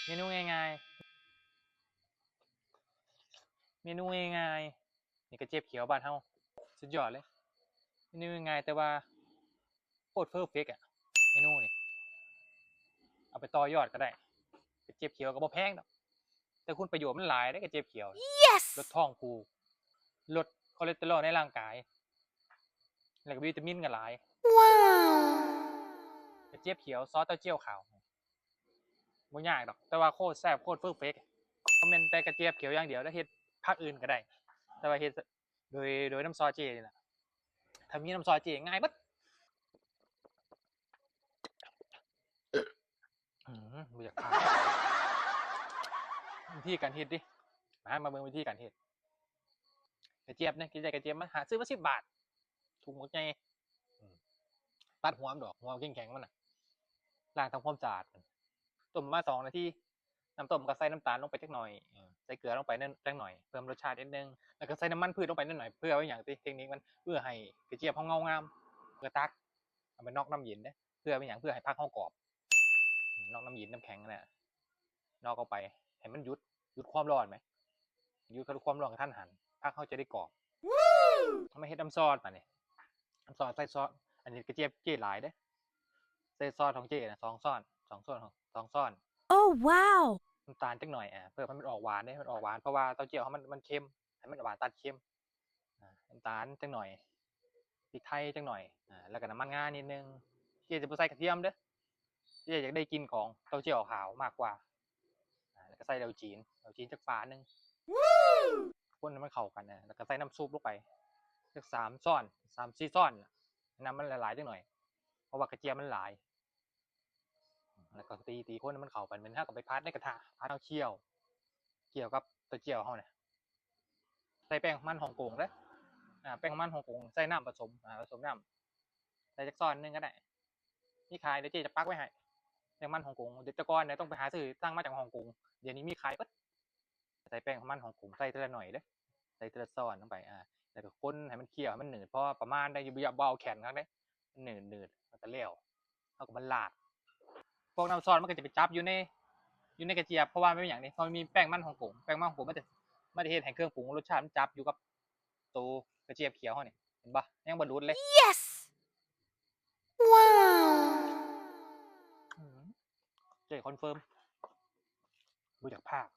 ເມນູງ່າຍໆ ເມນູງ່າຍໆ ນີ້ກະຈຽບຂຽວບ້ານເຮົາ ສຸດຍອດເລີຍ. ເມນູງ່າຍໆ ແຕ່ວ່າໂຄດເພີເຟັກອະ ເມນູນີ້ ເອົາໄປຕໍ່ຍອດກະໄດ້. ກະຈຽບຂຽວກະບໍ່ແພງດອກ ແຕ່ຄຸນປະໂຫຍດມັນຫຼາຍເດ້ ກະຈຽບຂຽວ ລົດທ້ອງຜູກ ລົດຄອເລສເຕີຣອນໃນຮ່າງກາຍ ແລ້ວກະວິຕາມິນກະຫຼາຍ. ກະຈຽບຂຽວຊອດເຕົ້າຈຽວຂາວ ບໍ່ຍາກດອກ ແຕ່ວ່າໂຄດແຊບ ໂຄດເພີເຟັກ. ບໍ່ແມ່ນແຕ່ກະຈຽບຂຽວຢ່າງດຽວ ແລ້ວເຮັດຜັກອື່ນກະໄດ້ ແຕ່ວ່າເຮັດໂດຍ ໂດຍນ້ຳຊອຍເຈ້ນີ້ລະ. ຖ້າມີນ້ຳຊອຍເຈ້ງ່າຍເບິດ. ອືມ ບໍ່ຢາກພາດ ວິທີການເຮັດເດ້. ມາ ມາເບິ່ງວິທີການເຮັດ. ກະຈຽບນະ ກິນໄດ້ກະຈຽບ ມາຫາຊື້ມາສິບບາດ ຖົງບັກໃຫຍ່. ອືມ ຕັດຫົວມັນອອກ ຫົວແຂງໆ ມັນນະ ລ້າງທຳຄວາມສະອາດ ຕົ້ມປະມານສອງນາທີ. ນ້ຳຕົ້ມກະໃສ່ນ້ຳຕານລົງໄປຈັກໜ້ອຍ ເອີ ໃສ່ເກືອລົງໄປໜ້ອຍ ຈັກໜ້ອຍ ເພີ່ມລົດຊາດນິດໜຶ່ງ ແລ້ວກະໃສ່ນ້ຳມັນພືດລົງໄປໜ້ອຍໆ. ເພື່ອວ່າຫຍັງຕິ? ເຕັກນິກມັນເພື່ອໃຫ້ກະຈຽບເຮົາເງົາງາມ. ກະຕັກເອົາໄປນອກນ້ຳເຢັນເດ້. ເພື່ອວ່າຫຍັງ? ເພື່ອໃຫ້ຜັກເຮົາກອບ. ອືມ ນອກນ້ຳເຢັນນ້ຳແຂງຫັ້ນນະ ນອກອອກໄປໃຫ້ມັນຢຸດ ຢຸດຄວາມຮ້ອນແໝ ຢຸດຄວາມຮ້ອນກະທັນຫັນ ຜັກເຮົາຈະໄດ້ກອບ. ເຮົາມາເຮັດນ້ຳຊອດບາດນີ້. ນ້ຳຊອດ ໃສ່ຊອດ ອັນນີ້ກະຈຽບເຈ້ຫຼາຍເດ້. ໃສ່ຊອດຂອງເຈ້ນະ ສອງຊ້ອນ ສອງຊ້ອນ ສອງຊ້ອນ. ໂອ້ ວ້າວ! ນ້ຳຕານຈັກໜ້ອຍ ອາ ເພື່ອໃຫ້ມັນອອກຫວານເດ້ ມັນອອກຫວານ ເພາະວ່າເຕົ້າຈຽວເຮົາມັນ ມັນເຄັມ ໃຫ້ມັນຫວານຕັດເຄັມ. ອາ ນ້ຳຕານຈັກໜ້ອຍ ພິກໄທຈັກໜ້ອຍ ອາ ແລ້ວກະນ້ຳມັນງານິດໜຶ່ງ. ເຈ້ຈະບໍ່ໃສ່ກະທຽມເດີ້ ເຈ້ຢາກໄດ້ກິ່ນຂອງເຕົ້າຈຽວຂາວມາກກວ່າ. ອາ ແລ້ວກະໃສ່ເຫຼົ້າຈີນ ເຫຼົ້າຈີນຈັກຝາໜຶ່ງ ຄົນໃຫ້ມັນເຂົ້າກັນ ອາ ແລ້ວກະໃສ່ນ້ຳຊຸບລົງໄປ ຈັກສາມຊ້ອນ ສາມສີ່ຊ້ອນ. ນ້ຳມັນຫຼາຍໆຈັກໜ້ອຍ ເພາະວ່າກະຈຽບມັນຫຼາຍ. ແລ້ວກະຕີ ຕີຄົນໃຫ້ມັນເຂົ້າກັນ ແມ່ນເຮົາກະໄປຜັດໃນກະທະ ຜັດເອົາ ຂ້ຽວ ຂ້ຽວກັບເຕົ້າຈຽວເຮົານະ. ໃສ່ແປ້ງມັນຮົງກົງເດີ້ ອາ ແປ້ງມັນຮົງກົງ ໃສ່ນ້ຳປະສົມ ອາ ປະສົມນ້ຳ ໃສ່ຈັກຊ້ອນໜຶ່ງກະໄດ້ ມີຂາຍ ດຽວເຈ້ຈະປັກໄວ້ໃຫ້. ແປ້ງມັນຮົງກົງ ແຕ່ກ່ອນນະຕ້ອງໄປຫາຊື້ ສັ່ງມາຈາກຮົງກົງ ດຽວນີ້ມີຂາຍເບິດ. ໃສ່ແປ້ງມັນຮົງກົງ ໃສ່ເທື່ອລະໜ້ອຍເດີ້ ໃສ່ເທື່ອລະຊ້ອນລົງໄປ ອາ ແລ້ວກະຄົນໃຫ້ມັນຂ້ຽວ ໃຫ້ມັນໜືດພໍປະມານໄດ້ ຢ່າ ບໍ່ເອົາແຂງຄັກເດ້ ມັນໜືດໆ ແລ້ວກະແລ້ວ. ເຮົາກະມາລາດ ພວກນ້ຳຊອດມັນກະຈະໄປຈັບຢູ່ໃນ ຢູ່ໃນກະຈຽບ ເພາະວ່າມັນມີຫຍັງນີ້ ເພາະມັນມີແປ້ງມັນຮົງກົງ ແປ້ງມັນຮົງກົງມັນຈະ ມັນຈະເຮັດໃຫ້ເຄື່ອງປຸງລົດຊາດມັນຈັບຢູ່ກັບໂຕກະຈຽບຂຽວເຮົານີ້ ເຫັນບໍ່? ຍັງບໍ່ຫຼຸດເລີຍ. ອືມ ເຈ້ຄອນເຟີມ ບໍ່ຢາກພາກ.